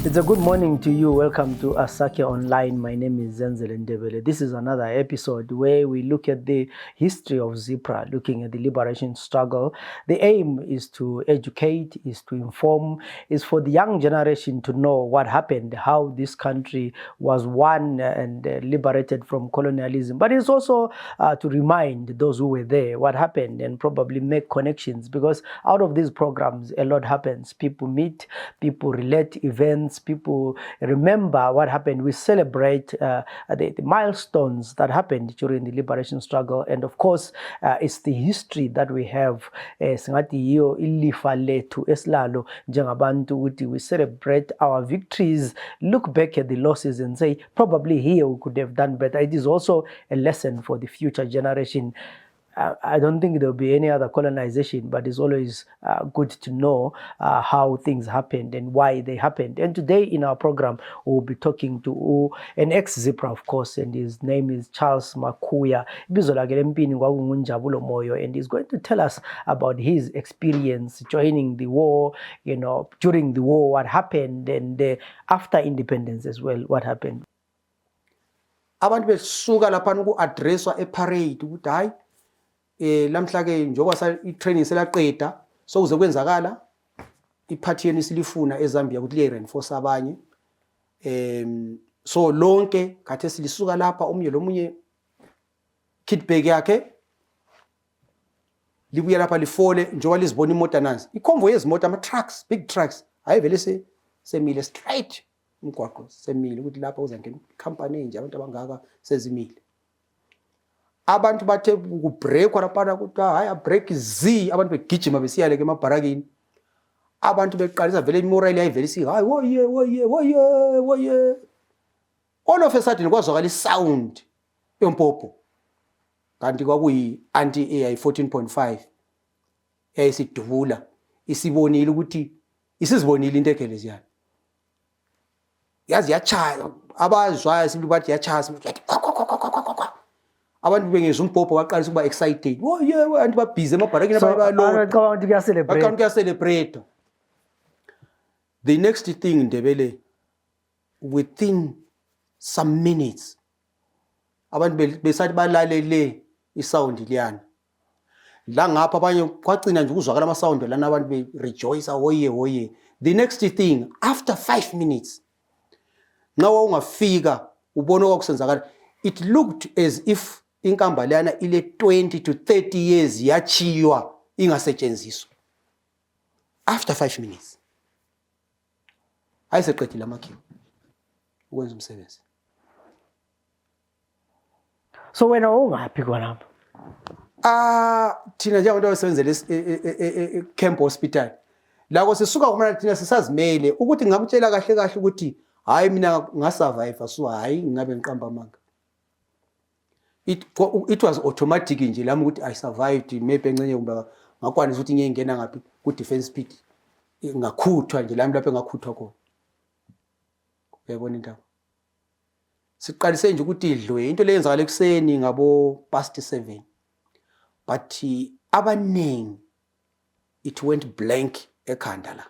It's a good morning to you. Welcome to Asake Online. My name is Zenzele Ndebele. This is another episode where we look at the history of ZIPRA, looking at the liberation struggle. The aim is to educate, is to inform, is for the young generation to know what happened, how this country was won and liberated from colonialism. But it's also to remind those who were there what happened and probably make connections, because out of these programs, a lot happens. People meet, people relate events, people remember what happened. We celebrate the milestones that happened during the liberation struggle. And of course, it's the history that we have. We celebrate our victories, look back at the losses and say, probably here we could have done better. It is also a lesson for the future generation. I don't think there'll be any other colonization, but it's always good to know how things happened and why they happened. And today in our program, we'll be talking to an ex-ZIPRA, of course, and his name is Charles Makhuya. Njabulo Moyo, and he's going to tell us about his experience joining the war, during the war, what happened, and after independence as well, what happened. Abantu besuka lapha uku-addresswa e-parade ukuthi hayi lamhla ke njengoba i-training selaqeda sokuze kwenzakala iphathi yenu silifuna eZambia ukuthi liye-reinforce abanye so lonke khathe silisuka lapha omunye lomunye kitbag yakhe libuya lapha lifole njengoba lizibona imota nansi iconvoy yezimota ama-trucks, big trucks hayi vele semile straight umgwaqo semile ukuthi lapha uzangena company nje abantu abangaka sezimile. Abantu bathe ukubreakwa lapha ukuthi hayi break z abantu begijima besiyale ke emabharakini. Abantu beqalisa vele imorale yayivele si hayi woye all of a sudden kwazwakala isound empopo kanti kwakuyi anti-AI 14.5 eyayisidubula isibonile ukuthi isizibonile into egeleziyana yazi yachaya abazwayo sibi bathi yachaya abantu bengezwe umbhobho waqalisa ukuba excited woye anti babhize emabharakini bayacelebrate. The next thing Ndebele, within some minutes abantu besathi balalele isound liyana la ngapha abanye kwagcina nje ukuzwakala ama sound lana abantu be rejoice woye. The next thing after 5 minutes nawa ungafika ubona kwakusenzakala, it looked as if inkamba lana ile 20 to 30 years yachiywa ingasetshenziswa after 5 minutes ayiseqedile amakhiwo ukwenza umsebenzi. So wena ungaphi khonapha? Thina njengabantu abasebenzele camp hospital la sisuka kumana thina sisazimele ukuthi ngakutshela kahle ukuthi hayi mina ngasurvive so hayi ngabe ngiqamba amanga. It was automatic nje lami ukuthi I survived, maybe encenye kumba ngakwanisa ukuthi ngiyengena ngapi ku defense pit ngakhuthwa nje lami lapho engakhuthwa khona. Uyabona indaba siqalise nje ukuthi idlwe into leyenzakala ekseni ngabo past 7 but abaningi it went blank ekhanda la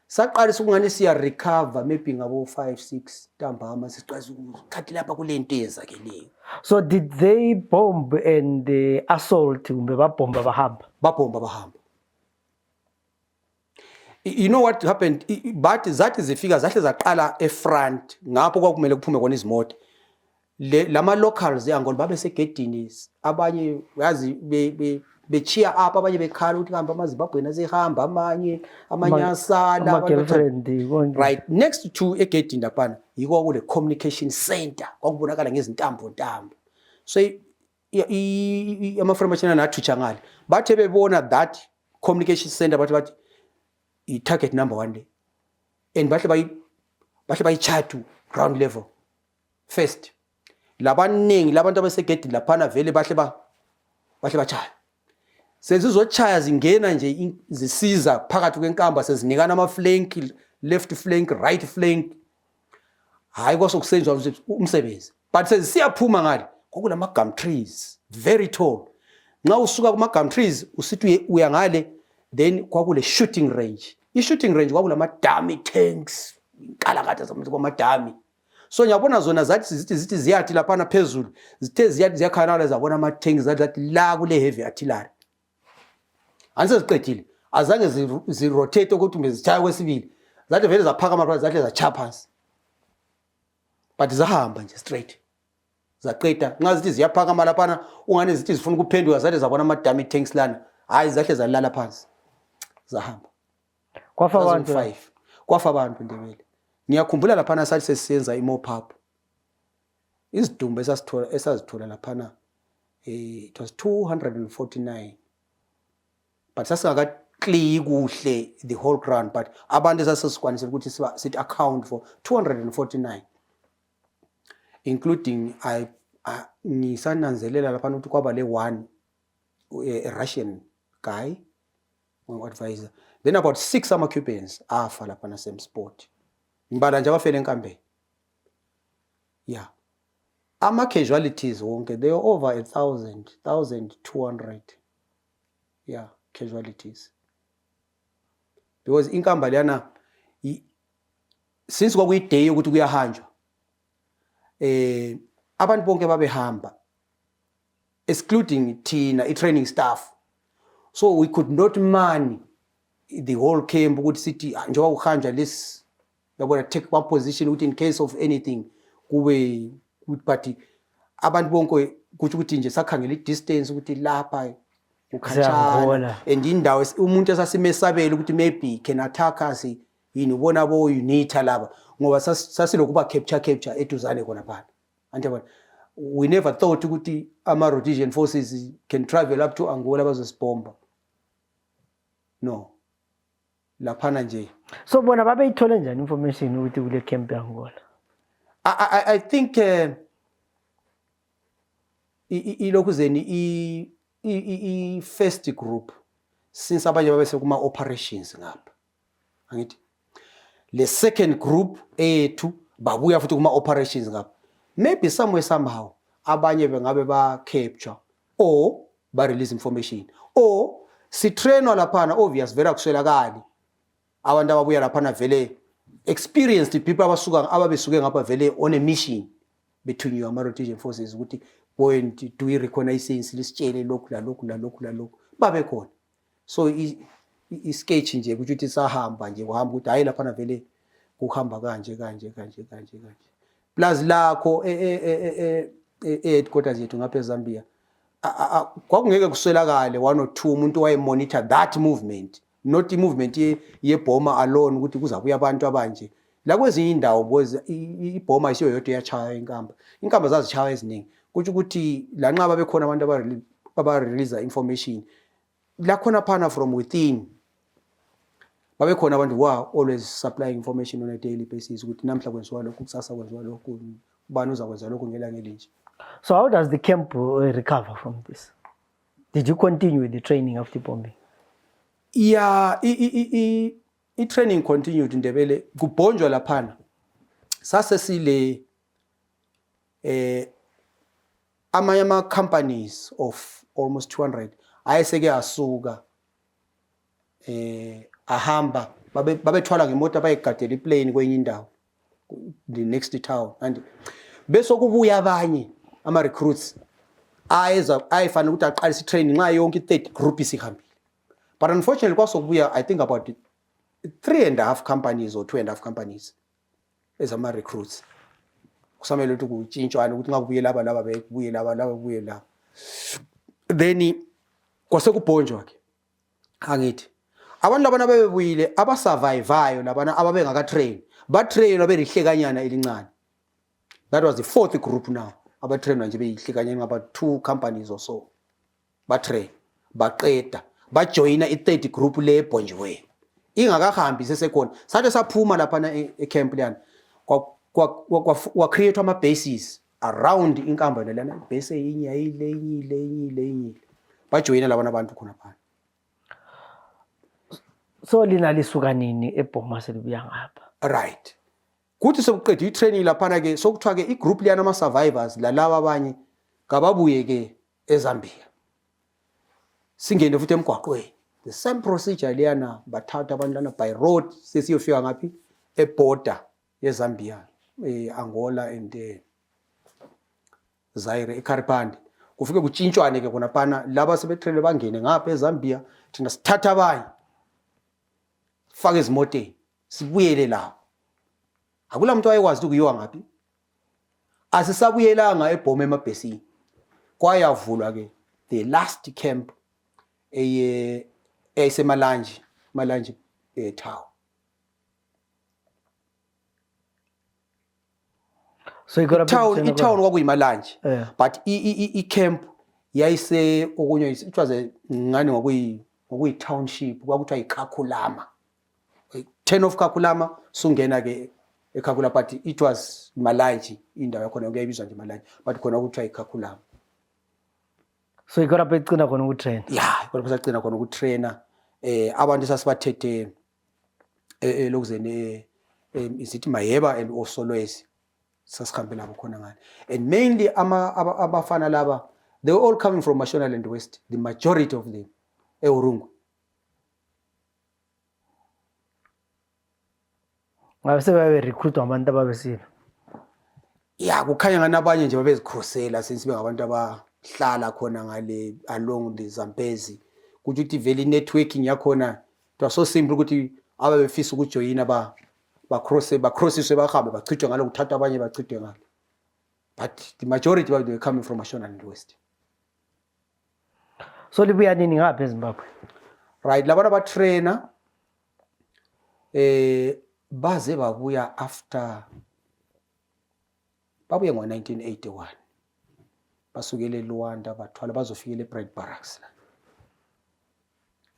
saqalisa ukungani siya recover maybe ngabo 5-6 ntambama siqalisa ukukhathi lapha kule nto ezakeleyo. So did they bomb and assault kumbe babomba bahamba? You know what happened? But zathi zifika zahle zaqala efront ngapho kwakumele kuphume khona izimoto. Lama locals yangona babe segedini abanye yazi bechiya apha abanye bekhala ukuthi hamba amaZimbabwe asehamba amanye asala right next to egedini lapha yiko kule communication center kwakubonakala ngezintambo so ama-information athutsha ngale bathe bebona that communication center bathi i-target number 1 day and bahle bayichaya to ground level first labaningi labantu abasegedini laphana vele bahle bachaya sezizochaya zingena nje zisiza phakathi kwenkamba sezinikana ama-flank, left flank, right flank hayi kwasokusenziwa umsebenzi but sezisiyaphuma ngale kwakulama gum trees very tall nxa usuka kuma gum trees usithi uya ngale then kwakule shooting range. I-shooting range kwakulama dummy tanks inkalakatha kwamadami. So ngiyabona zona zithi ziyathi laphana phezulu zithe ziyakhanala zabona ama-tanks zathi la kule heavy artillery. Anseziqedile azange zirotate ukuthi kumbe zitshaya kwesibili zathi vele zaphakama phansi zathi zachaya phansi. But zahamba nje straight. Zaqeda nxa zithi ziyaphakama laphana ungane zithi zifuna ukuphenduka zathi zabona ama-dummy tanks lana hayi zahle zalala phansi zahamba. Kwafa abantu 5 kwafa abantu Ndebele. Ngiyakhumbula laphana sathi sesiyenza i-mop up. Izidumbu esazithola laphana it was 249. But sasingakaclear kuhle the whole ground, but abantu esasesikwanisile ukuthi sithi account for 249, including ngisananzelela laphana ukuthi kwaba le one a Russian guy, one advisor, then about 6 ama-Cubans afa laphana same spot. Ngibala nje abafele enkambeni. Yeah. Ama-casualties wonke, they are over 1,200. Yeah, casualties. Because inkamba liyana since kwakuyiday ukuthi kuyahanjwa abantu bonke babehamba excluding thina i-training staff, so we could not man the whole camp ukuthi sithi njengoba kuhanjwa lesi yabona take one position ukuthi in case of anything kube but abantu bonke kuthi ukuthi nje sakhangela i-distance ukuthi lapha ukhatshana and indawo umuntu esasimesabela ukuthi maybe can attack us yini ubona bo unita laba ngoba sasilokuba capture eduzane khona phana. Andiyabona, we never thought ukuthi ama-Rhodesian forces can travel up to Angola bazosibomba. No, laphana nje. So bona babeyithole njani information ukuthi kule camp eAngola? I think ilokuzeni i-first group since abanye babese kuma operations ngapha. Angithi le second group ethu babuya futhi kuma operations ngapha. Maybe somewhere somehow abanye bengabe ba capture or ba release information or si trainwa laphana obvious vera kuswelakali abantu ababuya laphana vele experienced people ababesuke ngapha vele on a mission between you ama-Rhodesian forces ukuthi point do we reconnaissance lisitshele lokhu la lokhu babe khona. So i-sketch nje ukuthi sahamba nje kuhamba ukuthi hayi laphana vele kuhamba kanje plus lakho headquarters yethu ngapha eZambia kwakungeke kuswelakale 1 or 2 umuntu waye monitor that movement, not i-movement ye-Boma alone ukuthi kuzabuya abantu abanje la kwezinye indawo because i-Boma isiyo yodwa yachaya inkamba zazichaya eziningi kuthi ukuthi la nxa babekhona abantu aba-release information la khona phana from within babekhona abantu always supplying information on a daily basis ukuthi namhla kwenziwa lokhu kusasa kwenziwa lokhu ubani uzakwenza lokhu ngelanga elinje. So how does the camp recover from this? Did you continue with the training after bombing? Yeah, i-training continued Ndebele kubhonjwa laphana sase sile amanye companies of almost 200 ayeseke asuka ahamba babethwala ngemoto abayigadela iplane kwenye indawo the next town and bese kubuya abanye ama-recruits ayefana ukuthi aqalise i-training nxa yonke i-third group isihambile. But unfortunately kwasokubuya I think about 3.5 companies or 2.5 companies ezama-recruits kusamele ukuthi kutshintshwane ukuthi ngakubuye laba bekubuye laba kubuye laba. Then kwasekubhonjwa ke angithi abantu labana bebuyile abasurvivayo labana ababengaka-train batrainwa berihlekanyana elincane. That was the 4th group now abatrainwa nje beyihlekanyana ngaba 2 companies or so batrain baqeda bajoyina i-3rd group le ebhonjiweyo ingakahambi sesekhona sathe saphuma laphana ecamp liyana kwa-create ama-bases around inkamba lana base eyinye yayile bajoyina labana abantu khona phana. So lina lisuka nini eBoma selibuya ngapha? Right. Kuthi sokuqeda i-training laphana ke sokuthiwa ke i-group liyana ama-survivors lalaba abanye kababuye ke eZambia singene futhi emgwaqweni the same procedure liyana bathatha abantu lana by road sesiyofika ngaphi eborder yeZambia, Angola and Zaire eKaripandi. Kufike kuchintshwane ke khona phana laba sebetrain bangene ngapha eZambia thina sithatha abanye faka ezimoteni sibuyele lapho. Akula muntu wayekwazi ukuyiwa ngaphi. Asisabuyelanga eBoma emabhesini. Kwayavulwa ke the last camp eyisemalanje town. So you got a town kwakuyimalanje, but i-camp yayise okunye it was ngani ngokuyi township kwakuthiwa iKhakhulama. 10 of Khakhulama sungena ke eKhakhulama, but it was malanje indawo yakhona kuyayibizwa nje malanje, but khona kuthiwa iKhakhulama. So you got a becina khona ukutrain. Yeah, kodwa kusagcina khona ukutraina abantu sasibathethe elokuzeni isithi Mayeba and Osolwezi sasihambe labo khona ngale, and mainly abafana laba they were all coming from Mashonaland West, the majority of them eUrungu. Ngabe sebabe recruit abantu ababesile. Yeah, kukhanya ngani abanye nje babezikhosela since bengabantu abahlala khona ngale along the Zambezi. Kuthi vele networking yakhona it was so simple ukuthi ababefisa ukujoyina bacrossiswe bahambe bachithwe ngalo kuthatha abanye bachithwe ngalo, but the majority they were coming from Mashonaland West. So libuya nini ngapha eZimbabwe? Right, labantu abatrainer baze babuya after babuye ngo-1981 basukele eLuanda bathwala bazofikela eBread Barracks la,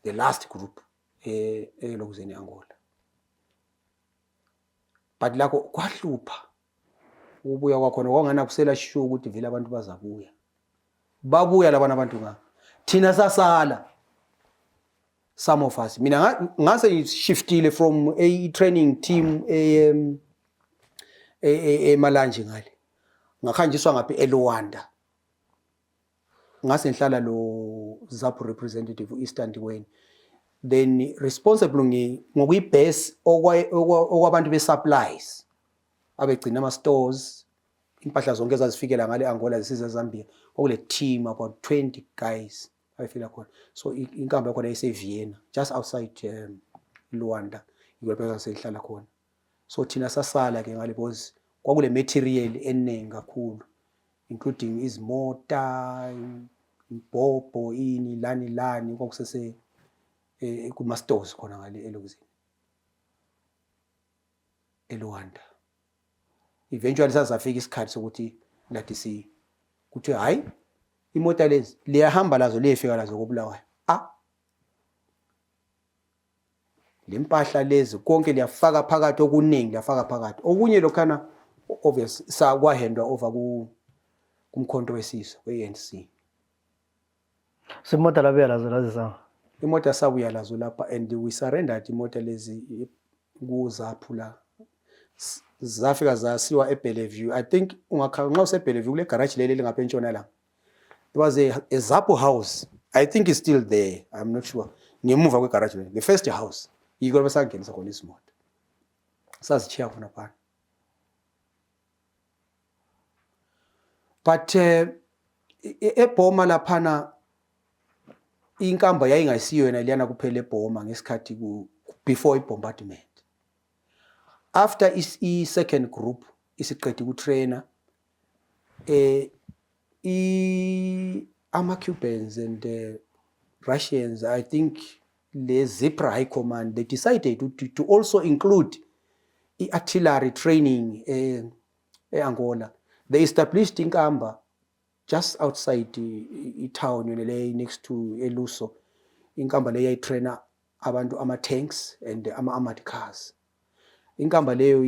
the last group elokuzeni Angola. But lakho kwahlupha ubuya kwakhona kwangana kusela sure ukuthi vele abantu bazabuya. Babuya labana abantu nga thina sasala, some of us, mina ngase ngishiftile from a training team emalanje ngale ngakhanjiswa ngapha eLuanda, ngase ngihlala lo ZAPRA representative Eastern Ndweni, then responsible ngokuyibase okwabantu be-supplies abegcina ama-stores, impahla zonke ezazifikela ngale Angola zisiza Zambia. Kwakule team about 20 guys abafika khona, so inkambo yakhona yayiseVienna just outside Luanda, yikwapha sehlala khona. So thina sasala ke ngale because kwakule material eningi kakhulu, including izimota, ibhobho, ini lani kwakusese kuma stores khona ngale elokuzini eLuanda. Eventually sasafika isikhathi sokuthi lathi kuthi hayi imota lezi liyahamba lazo liyefika lazo koBulawayo. Lempahla lezi konke liyafaka phakathi, okuningi liyafaka phakathi, okunye lokhana obvious sakwahendwa over kumkhonto wesizwe we-ANC. So imota labuya lazo lazisanga. Imota sabuya lazo lapha and we surrendered imota lezi kuZAPRA. Zafika zasiwa eBellevue. I think ungakhanqa useBellevue kule garage leli ngapha entshonalanga. There was a ZAPRA house. I think it's still there. I'm not sure. Ngemuva kwe garage leli. The first house. Yiko basangenisa khona isimoto. Sazichiya khona phana. But eBoma laphana inkamba yayingayisiyo yena liyana kuphela eBoma ngesikhathi before bombardment. After second group isiqedwe ukutrainer ama-Cubans and Russians, I think the ZIPRA High Command, they decided to also include artillery training Angola. They established inkamba just outside the town next to Eluso. Inkamba le yayitraina abantu ama-tanks and ama-armored cars. Inkamba leyo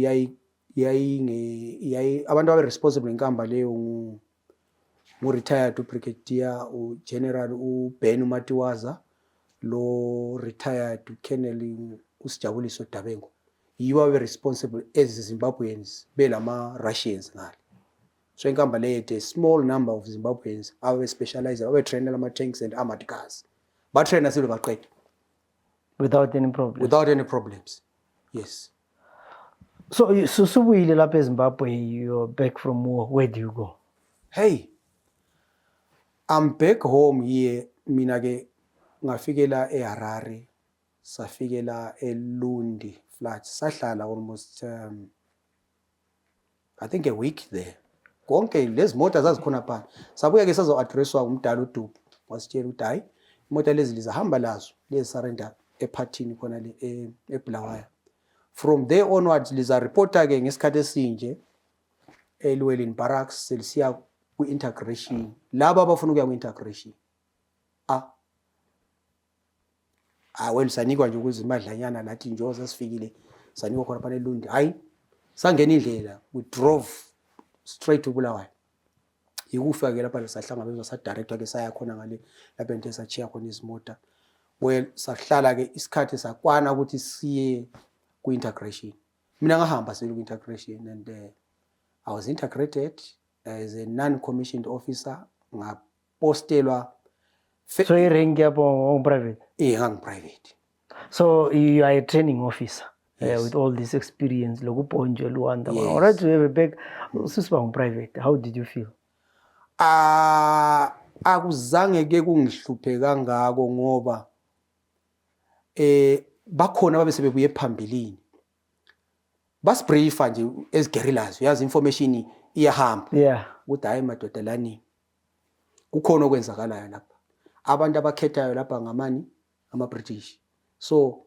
abantu abe responsible inkamba leyo retired Brigadier General Ben Matiwaza, lo retired Colonel Njabulo Moyo. Yibo abe responsible as Zimbabweans belama Russians ngale. So inkamba leyo a small number of Zimbabweans abe specialized abe trained ama tanks and armored cars. Ba trainer silo baqedwe without any problems. Without any problems. Yes. So susubuyile lapha eZimbabwe, you're back from war. Where do you go? Hey, I'm back home here. Mina ke ngafikela eHarare, safikela eLundi flats. Sahlala almost I think a week there. Konke lezi mota zazikhona phansi. Sabuya ke sazo addresswa umdala uDubu. Wasitshela ukuthi hayi imota lezi lizahamba lazo lezi surrender ephathini khona le eBulawayo. From there onwards liza reporta ke ngesikhathi esinje eLwelin Barracks selisiya ku-integration. Laba abafuna ukuya ku-integration. Well sanikwa nje ukuzimadlanyana nathi nje sasifikile sanikwa khona phana eLundi. Hayi sangena indlela, we drove straight to Bulawayo. Yikufa ke lapha sahlangabezwa sa director ke saya khona ngale lapha into sachiya khona izimota. Well sahlala ke isikhathi sakwana ukuthi siye ku-integration. Mina ngahamba sele ku-integration and I was integrated as a non-commissioned officer. Ngapostelwa. So you rank up on private? Yeah, I'm private. So you are a training officer. Yes. With all this experience, yes. Yes. Alright, you have a bag. Private. How did you feel? Akuzange ke kungihluphe kangako ngoba bakhona babe sebebuye phambili. Basibriefa nje as guerrillas, uyazi information iyahamba. Yeah. Ukuthi hayi madoda lani kukhona okwenzakalayo lapha. Abantu abakhethayo lapha ngamani ama-British. So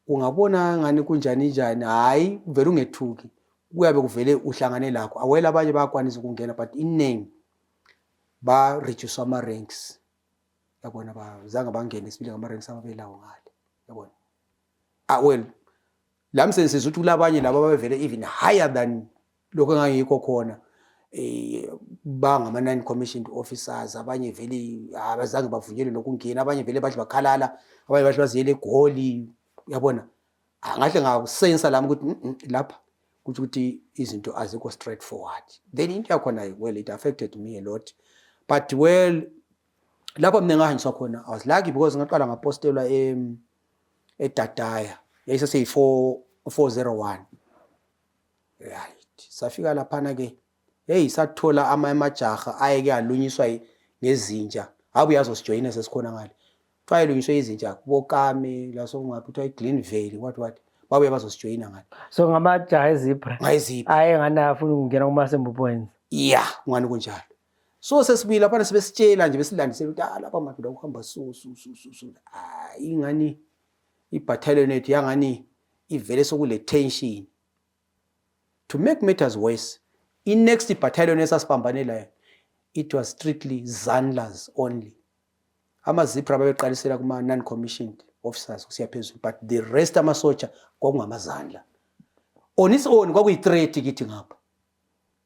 ungabona ngani kunjani njani, hayi vele ungethuki. Kuyabe kuvele uhlangane lakho. Awela abanye bayakwanisa ukungena but iningi ba reduce ama ranks. Yabona bazange bangene sibile ngama ranks ababelawo ngale. Yabona. Well lami sensiza ukuthi kulabanye labo babevele even higher than lokho engangikho khona. Bangama non-commissioned officers, abanye vele abazange bavunyelwe lokungena, abanye vele bathi bakhalala, abanye bathi baziyele eGoli. Yabona. Ngahle ngasensa lami ukuthi lapha ukuthi izinto azikho straightforward. Then into yakhona, well, it affected me a lot. But well, lapho mina ngahanjiswa khona, I was lucky because ngaqala ngapostelwa eDadaya. Yayisase 401. Right. Safika laphana ke, hey sathola amajaha ayeke alunyiswa ngezinja. Abuye azosijoyina sesikhona ngale. Twayelunyiswa izinja kubokame laso ngaphi kuthiwa eGlenville what. Babuye bazosijoyina ngale. So ngamajaha eZIPRA. NgayiZIPRA. Aye ngana afuna ukungena kumasembu points. Yeah, ngani kunjalo. So sesibuyile lapha sebesitshela nje besilandisela ukuthi lapha madoda ukuhamba so. Ingani ibattalion yethu yangani ivele sokule tension. To make matters worse, in next battalion esasibambanela, it was strictly Zanlas only. Ama-ZIPRA babeqalisela kuma non-commissioned officers kusiyaphezulu, but the rest amasotsha kwakungamazandla. On its own kwakuyi-threat kithi ngapha.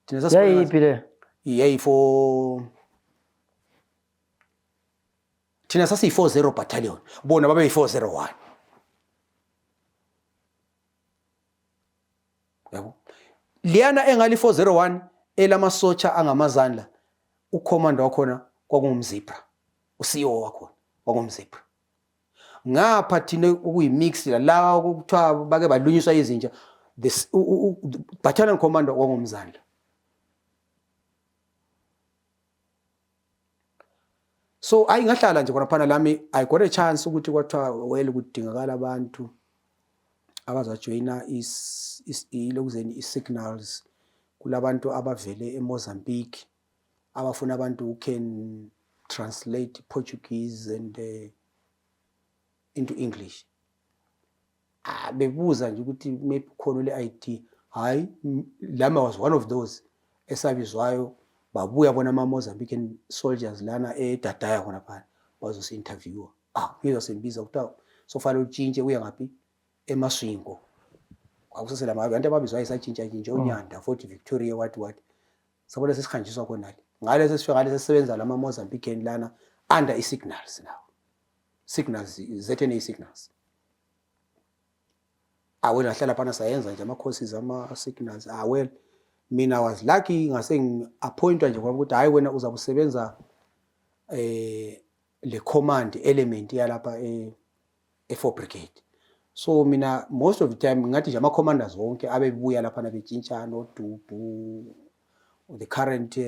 Thina Yayiphi le? Yayi-4. Thina sasiyi-40 battalion. Bona babeyi-401. Yabo. Liyana engali 401 elamasotsha angamazandla, ukhomanda wakhona kwakungumZIPRA, uCEO wakhona kwakungumZIPRA. Ngapha thina ukuyimix la ukuthiwa bake balunyiswa izinja, this battalion commander kwakungumzandla. So ayingahlala nje khona phana lami, I got a chance ukuthi kwathiwa well kudingakala abantu abazajoyina ilokuzeni i-signals kulabantu abavele eMozambique abafuna abantu who can translate Portuguese and into English. Bebuza nje ukuthi maybe khona le ID. Hayi lami was one of those esabizwayo, babuya bona ama-Mozambican soldiers lana eDadaya khona phana bazosi-interviewa. Ngizwa sembiza ukuthi sofanele utshintshe uye ngaphi eMaswingo. Akusasela abantu ababizwa isatshintsha unyanda Fort Victoria what. Sabona sesihanjiswa khona le. Ngale sesifika ngale sesebenza lama Mozambican lana under i-signals now. Signals, ZNA signals. Wena hlala phana sayenza nje ama-courses ama-signals. Well, mina was lucky ngase ngi-appointwa nje kwami ukuthi hayi wena uzabe usebenza le command element yalapha e4 brigade. So mina most of the time ngathi nje ama-commanders wonke abebuya lapha nabetshintshana oDubu, the current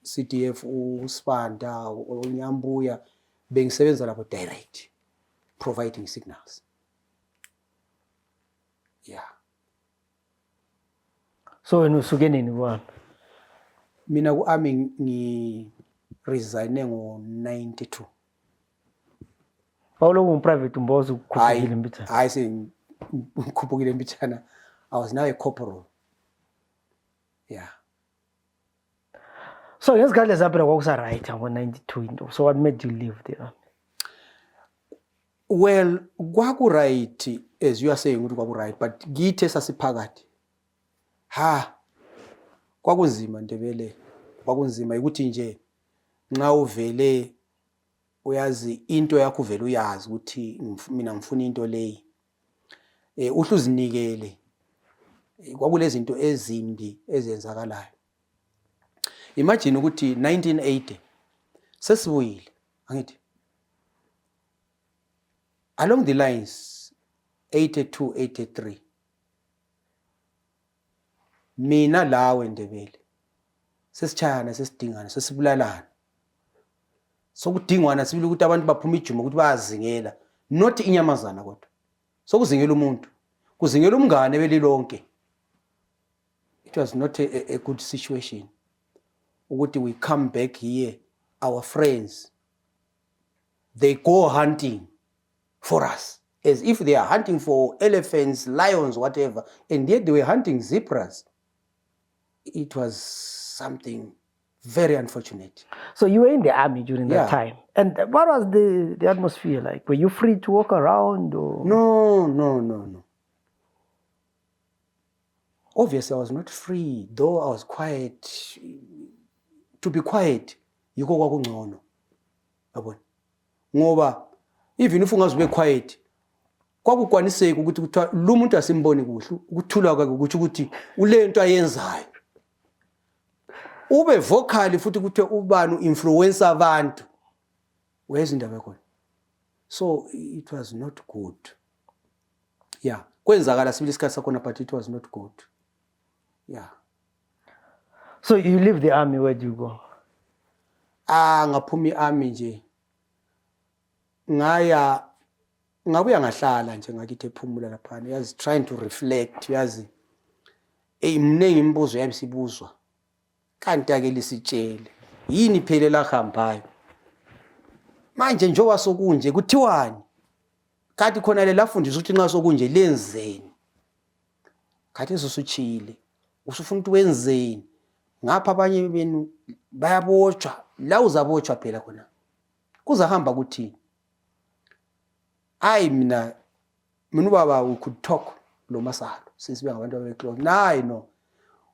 CDF uSpanda uNyambuya bengisebenza lapho direct providing signals. Yeah. So wena usuke nini kuwona? Mina ku-army ngi-resign ngo-92. Awuloko umprivate umboza ukukhuphukile mbithana? Hayi sengikhuphukile mbithana. I was now a corporal. Yeah. So ngesikhathi lezapha kwakusa-right ngo-92 into. So what made you leave the army? Well, kwaku-right as you are saying ukuthi kwaku-right, but kithi esasiphakathi kwakunzima Ndebele, kwakunzima ukuthi nje nxa uvele uyazi into yakho uvele uyazi ukuthi mina ngifuna into leyi uhluzinikele. Kwakulezi zinto ezimbi ezenzakalayo. Imagine ukuthi 1980 sesibuyile angithi along the lines 82 83 mina lawe Ndebele sesichayana sesidingana sesibulalana sokudingwana sibili ukuthi abantu baphuma ijuma ukuthi bayazingela not inyamazana kodwa sokuzingela umuntu kuzingela umngane belilonke. It was not a good situation ukuthi we come back here, our friends they go hunting for us as if they are hunting for elephants, lions, whatever, and yet they were hunting zebras. It was something very unfortunate. So you were in the army during that Yeah. time. And what was the atmosphere like? Were you free to walk around? Or? No. Obviously, I was not free, though I was quiet. To be quiet, yiko kwakungcono. Yabona? Ngoba even if ungazube quiet, kwakukwaniseka ukuthi kuthiwa lo muntu asimboni kuhle, ukuthula kwakhe ukuthi ukuthi ulento ayenzayo. Ube vocal futhi ukuthi ubani influence abantu. Where's indaba khona? So it was not good. Yeah, kwenzakala sibili isikhathi sakhona but it was not good. Yeah. So you leave the army, where do you go? Ngaphuma i-army nje. Ngabuya ngahlala nje ngakithi ephumula lapha. Yazi trying to reflect, yazi. Mningi imibuzo yabisibuzwa. Kanti ake lisitshele. Yini phela lahambayo? Manje njoba sokunje kuthiwani? Kathi khona le lafundiswa ukuthi nxa sokunje lenzeni. Kathi esusuchile. Usufuna ukuthi wenzeni? Ngapha abanye benu bayabotshwa, la uzabotshwa phela khona. Kuzahamba kuthini? Mina ubaba we could talk lo masalo. Sisibe ngabantu abeclose. Nayi no.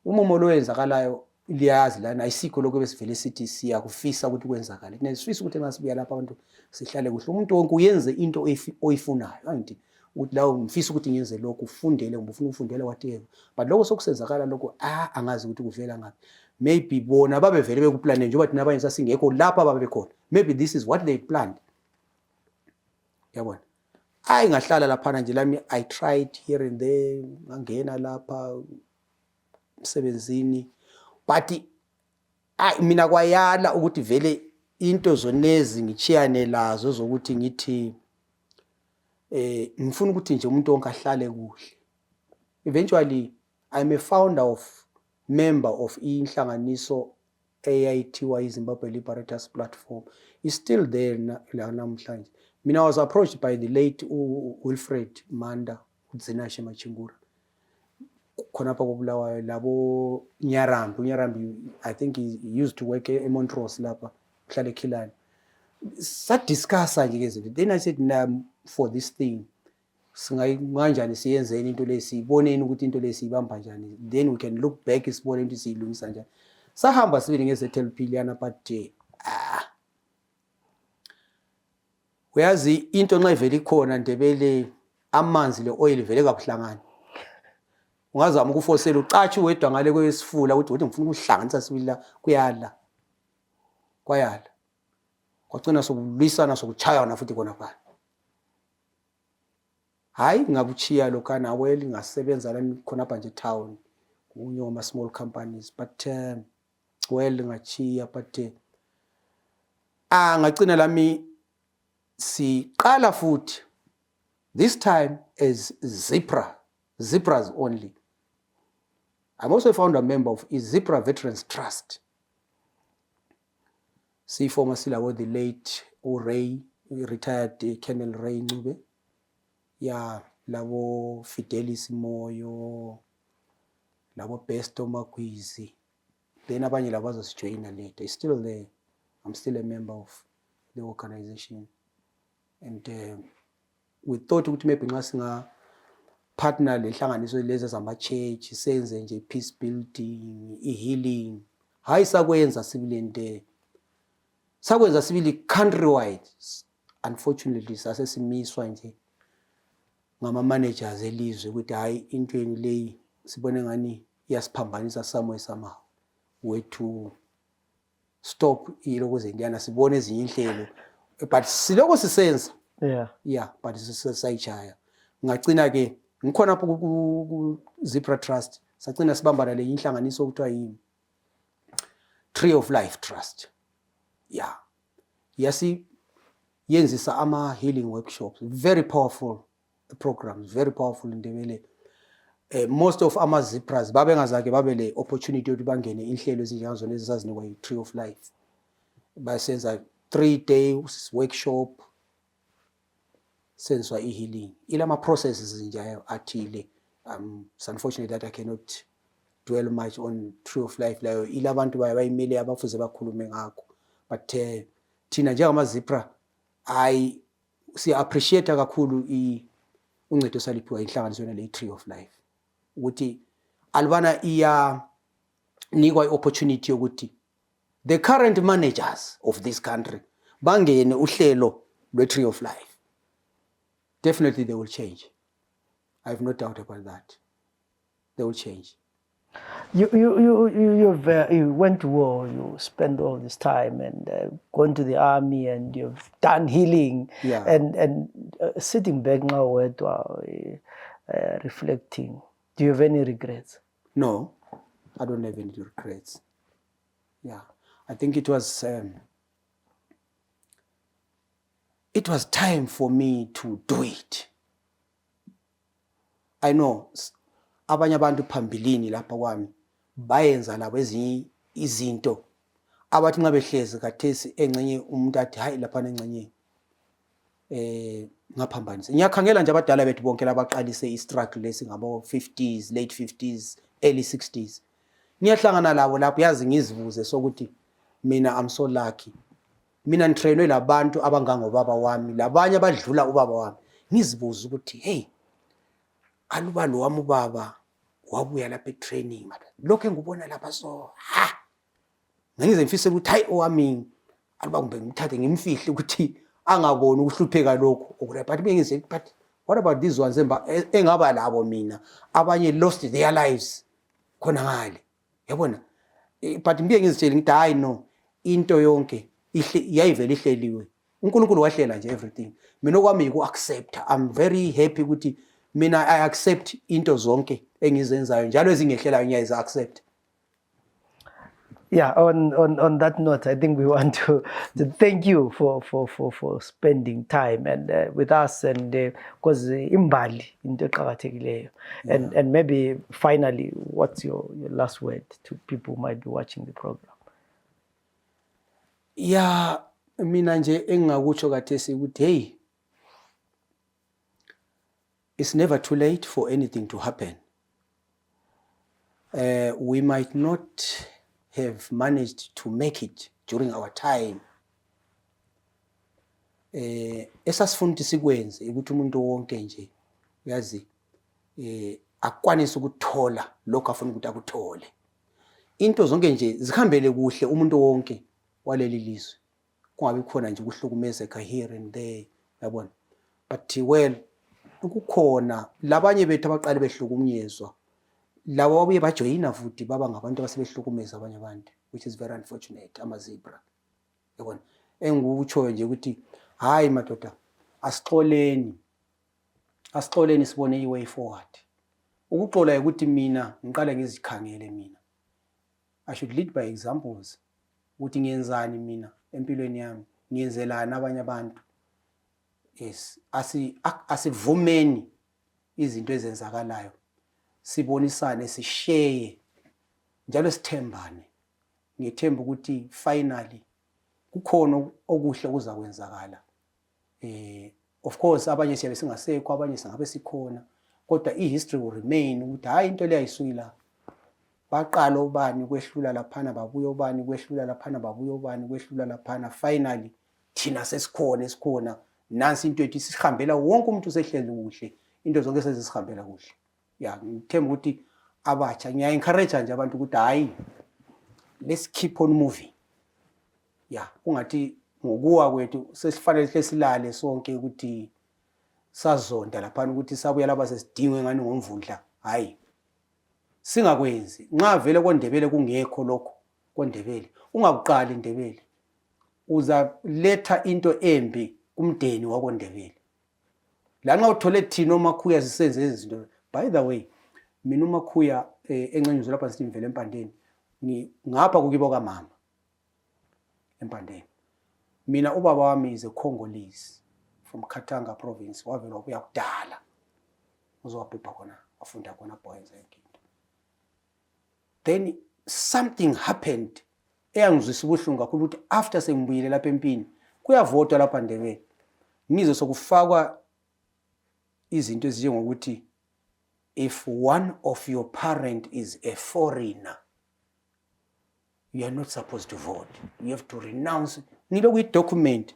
Umumo lo wenzakalayo liyazi lana ayisikho lokho besivele sithi siya kufisa ukuthi kwenzakala. Nesifisa ukuthi masibuya lapha abantu sihlale kuhle. Umuntu wonke uyenze into oyifunayo. Angithi ukuthi lawo ngifisa ukuthi ngiyenze lokho ufundele ngoba ufuna ufundele whatever. But lokho sokusenzakala lokho angazi ukuthi kuvela ngaphi. Maybe bona babevele bekuplane njengoba thina abanye sasingekho lapha babekhona. Maybe this is what they planned. Yabona. Ngahlala lapha nje lami I tried here and there ngangena lapha emsebenzini but mina kwayala ukuthi vele into zonezi ngichiyane lazo zokuthi ngithi ngifuna ukuthi nje umuntu wonke ahlale kuhle. Eventually I'm a member of inhlanganiso eyayithiwa Zimbabwe Liberators Platform. Is still there namhlanje. Mina I was approached by the late Wilfred Manda Zinashe Machingura. Khonapha kobulawayo labo Nyarambi I think he used to work in Montrose lapha kuhlala eKhilani. Sadiscussa nje ke then I said for this thing singayikanjani siyenzeni into lesiboneni ukuthi into lesibamba kanjani, then we can look back isibone into siyilungisa kanjani. Sahamba sibili ngeZTLP liyana but uyazi into nxa ivele ikhona Ndebele amanzi le oil vele kabuhlangani. Ungazama ukufosela ucatshe wedwa ngale kwesifula ukuthi ngifuna ukuhlanganisa sibili la kuyala. Kwayala. Kwagcina sokulwisana sokuchayana futhi khona pha. hayi ngakuchiya lokana well ngasebenza la khona apha nje town kunye ama small companies but well ngachiya but ngacina lami siqala futhi this time as ZIPRAs only. I'm also found a member of ZIPRA Veterans Trust. See former Silawo, the late Ray, retired Colonel Ray Ncube. Yeah, labo Fidelis Moyo, labo Besto Makhuya. Then abanye labo bazojoina later. It's still there. I'm still a member of the organization. And we thought ukuthi maybe nxa singa partner lenhlanganiso lezi zama church senze nje peace building, healing. Hayi sakwenza sibile sakwenza sibili countrywide. Unfortunately sasesimiswa nje ngama managers elizwe ukuthi hayi into yeni leyi sibone ngani iyasiphambanisa somehow. We to stop iloko zendiyana sibone ezinye inhlelo but siloko sisenza. Yeah, but sayijaya. Ngacina ke ngikhona lapho ku ZIPRA Trust. Sacina sibambana le inhlanganiso okuthiwa yi Tree of Life Trust. Yeah. Yasi yenzisa ama healing workshops. Very powerful programs, very powerful Ndebele. Most of ama ZIPRAs babengazake babe le opportunity yokuthi bangene inhlelo ezinjengazona ezisazinikwa yi Tree of Life. Basenza 3 days workshop senswa healing. Ilama processes nje athile. It's unfortunate that I cannot dwell much on Tree of Life layo. Ila abantu bayimele abafuze bakhulume ngakho. But thina njengama ZIPRA si appreciate kakhulu uncedo saliphiwa inhlanganiso le Tree of Life. Ukuthi albana nikwa opportunity yokuthi the current managers of this country bangene uhlelo lwe Tree of Life. Definitely they will change. I have no doubt about that. They will change. You went to war, you spent all this time and gone to the army and you've done healing. Yeah. And sitting back now reflecting, do you have any regrets? No, I don't have any regrets. Yeah, I think it was time for me to do it. I know abanye abantu phambilini lapha kwami bayenza labo ezinye izinto abathi nxa behlezi kathesi engcenye umuntu athi hayi lapha engcenye ngaphambanisa. Ngiyakhangela nje abadala bethu bonke labaqalise istruggle lesi ngabo 50s, late 50s, early 60s. Ngiyahlangana labo lapho yazi ngizibuze sokuthi mina I'm so lucky. Mina ngitrainwe labantu abangango baba wami, labanye abadlula ubaba wami. Ngizibuza ukuthi hey, aluba lo wami ubaba wabuya lapha etraining mara. Lokho engubona lapha so ngize ngifise ukuthi hayi owami aluba kumbe ngimthathe ngimfihle ukuthi angaboni ukuhlupheka lokho okule. But bengize but what about these ones engaba labo mina abanye lost their lives khona ngale. Yabona? But ngibe ngizitshela ngithi hayi no, into yonke yayivele ihleliwe. uNkulunkulu wahlela nje everything. Mina okwami yiku accept. I'm very happy ukuthi mina I accept into zonke engizenzayo njalo ezingehlelayo ngiyazi accept. Yeah, on that note, I think we want to thank you for spending time and with us and because imbali into eqhakathekileyo. And maybe finally, what's your last word to people who might be watching the program? Yeah, mina nje engakutsho kathesi ukuthi hey, it's never too late for anything to happen. We might not have managed to make it during our time. Esasifuna ukuthi sikwenze ukuthi umuntu wonke nje uyazi akwanise ukuthola lokho afuna ukuthi akuthole. Into zonke nje zihambele kuhle umuntu wonke waleli lizwe. Kungabi khona nje ukuhlukumezeka here and there, yabona. But well, ukukhona labanye bethu abaqale behlukunyezwa. Labo babuye bajoyina futhi baba ngabantu abasebehlukumeza abanye abantu, which is very unfortunate ama ZIPRA. Yabona? Engikutsho nje ukuthi hayi madoda asixoleni. asixoleni sibone i-way forward. Ukuxola ukuthi mina ngiqale ngizikhangele mina. I should lead by examples. Ukuthi ngiyenzani mina empilweni yami, ngiyenzelani abanye abantu. Yes, asivumeni izinto ezenzakalayo. Sibonisane, sishare, njalo sithembane. Ngithemba ukuthi finally kukhona okuhle kuzakwenzakala. Of course abanye siyabe singasekho, abanye singabe sikhona, kodwa i-history will remain ukuthi hayi into le ayisuyila. Baqala ubani kwehlula laphana babuya ubani kwehlula laphana babuya ubani kwehlula laphana, finally thina sesikhona nansi into ethi sihambela wonke umuntu usehleli kuhle, into zonke sezisihambela kuhle. Yeah, ngithemba ukuthi abatsha ngiya-encourage nje abantu ukuthi hayi, let's keep on moving. Yeah, kungathi ngokuwa kwethu sesifanele silale sonke ukuthi sazonda laphana ukuthi sabuya laba sesidingwe ngani ngomvundla. Hayi, singakwenzi. Nxa vele koNdebele kungekho lokho koNdebele, ungakuqali iNdebele, uzaletha into embi kumndeni wakoNdebele. La nxa uthole thina uMakhuya sisenze izinto. By the way, mina uMakhuya encenyuzwe lapha sithi mvele empandeni, ngapha kukibo kamama empandeni. Mina ubaba wami is a Congolese from Katanga province, wavela wabuya kudala uzowabhebha khona, wafunda khona boyenza into. Then something happened eyangizwisa ubuhlungu kakhulu ukuthi after sengibuyile lapha empini kuyavotwa lapha Ndebele, ngizwe sokufakwa izinto ezinjengokuthi if one of your parent is a foreigner, you are not supposed to vote. You have to renounce. Nilo document.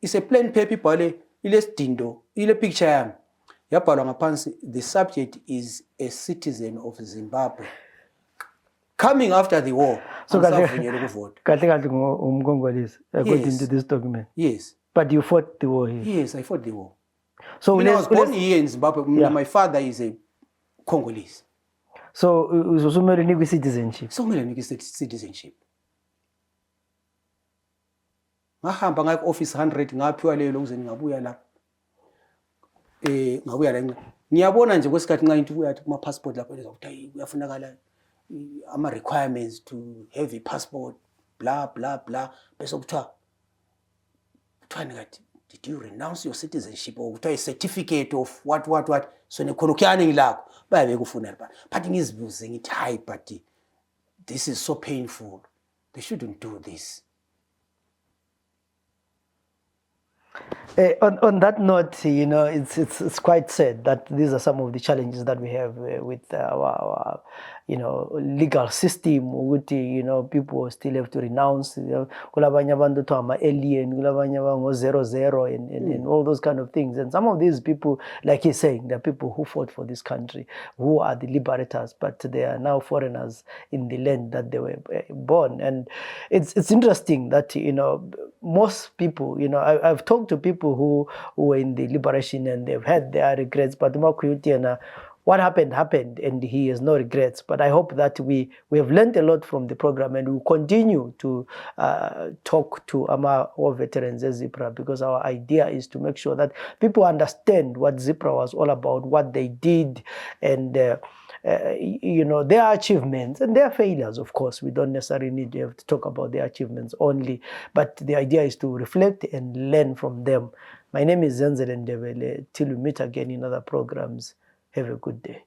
It's a plain paper ibhale ilesidindo, ile picture yami. Yabhalwa ngaphansi, the subject is a citizen of Zimbabwe. Coming after the war, so angisavunyelwa ukuvota. Kahle umkongolese according to this document. Yes. But you fought the war here. Yes, I fought the war. So I was born here in Zimbabwe. Yeah. My father is a Congolese. So usumele nikwe citizenship. So kumele nikwe citizenship. Ngahamba ngayo office 100 ngaphiwa leyo ukuze ngabuya lapha. Ngabuya la ngiyabona nje kwesikhathi nxa into kuyathi kuma passport lapho lezokuthi kuyafunakala ama requirements to have a passport blah blah blah, bese kuthiwa ngathi, did you renounce your citizenship, or kuthiwa a certificate of what so nekhonokuyani ngilakho bayabe kufuna lapha. But ngizibuze ngithi hayi, but this is so painful, they shouldn't do this. On that note, you know, it's quite sad that these are some of the challenges that we have with our you know, legal system. You know, people still have to renounce. Kulabanye abantu to ama alien, kulabanye abantu 00 and all those kind of things. And some of these people, like he's saying, they're people who fought for this country, who are the liberators, but they are now foreigners in the land that they were born. And it's interesting that, you know, most people, you know, I've talked to people who were in the liberation and they've had their regrets, but what happened, and he has no regrets. But I hope that we have learned a lot from the program, and we'll continue to talk to our veterans as ZIPRA, because our idea is to make sure that people understand what ZIPRA was all about, what they did, and you know, their achievements and their failures. Of course, we don't necessarily need to have to talk about their achievements only, but the idea is to reflect and learn from them. My name is Zenzele Ndebele. Till we meet again in other programs, have a good day.